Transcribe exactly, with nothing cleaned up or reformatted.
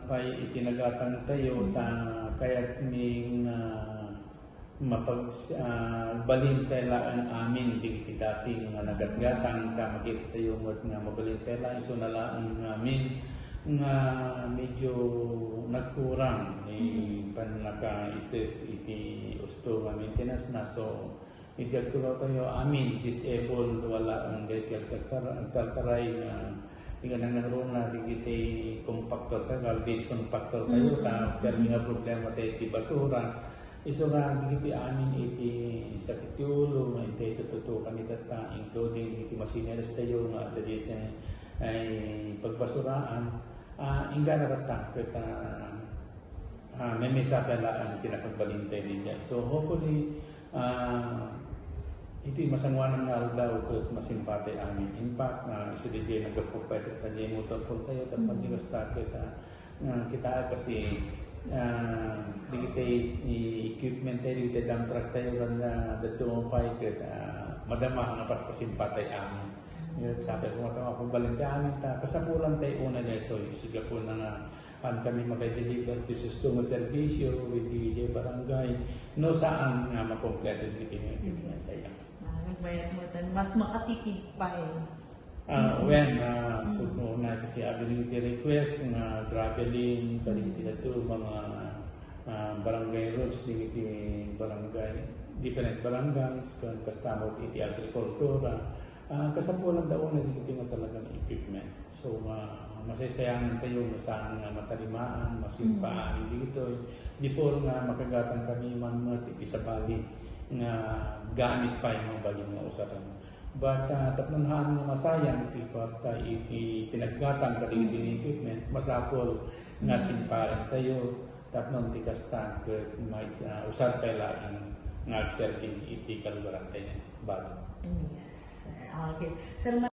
pay iti nagatangtayo, ta kayatmi nga mapag-, ah, balintay laeng amin dagiti dati nga nagatgatang, ta makitatayo met nga mabalintay laeng, isu na laeng amin nga medyo nagkurang ni pannakaitep iti usto nga maintenance na. So, iti agtugawtayo amin, disabled, wala ang daytoy agtartar-, agtartaray nga, nga nangnangruna dagiti compactor tayo, garbage compactor tayo, ta permi nga problema tayo iti basura. Isu nga dagiti amin iti sakit ti ulo nga intay tututukan itatta, including dagiti machineries tayo nga adda daytoy ay pagbasuraan. Ah, inggana tatta ket, ah, ah, memisaka laeng ti nakagbalintay daydiay. So, hopefully, ah, iti masangoanan nga aldaw ket masimpatay amin. In fact, ah, isu daydiay naggapu pay ket padiay motor pool tayo, tapno di kasta ket, ah, ah, kita kasi, ah, dagiti i-, equipment tayo, dagiti dump truck tayo, kan, ah, daduma pay ket, ah, madama nga paspasimpatay amin. Sapay ko nga tama, pagbalintay amin ta, kasapulan tayo una daytoy, isu gapuna nga, ah, kami makadeliver ti usto nga serbisyo, with the barangay, no saan nga makompleto dagiti nga equipment tayo. Ah, nagbayat mo tan, mas makatipid pa eh. Ah, when, ah, pudno na kasi abi dagiti request nga graveling, kadagiti daduma nga, ah, barangay roads, dagiti barangay, different barangays, kan kasta met iti agrikultura, ah, kasapulan da una dagiti nga talagang equipment. So, ma-, masaysayangan tayo, no saan nga matalimaan, masimpaan, dagitoy. Before nga makagatang kami man met iti sabali nga gamit pay nga mabalin nga usaren. But, ah, tapno haan nga masayang ti kwarta iti pinaggatang kadagiti equipment, masapul nga simpaen tayo tapno ti kasta ket may, ah, usar tayo laeng nga agserbi iti kalugaran tayo. Bado. Yes, sir. Okay. Sir,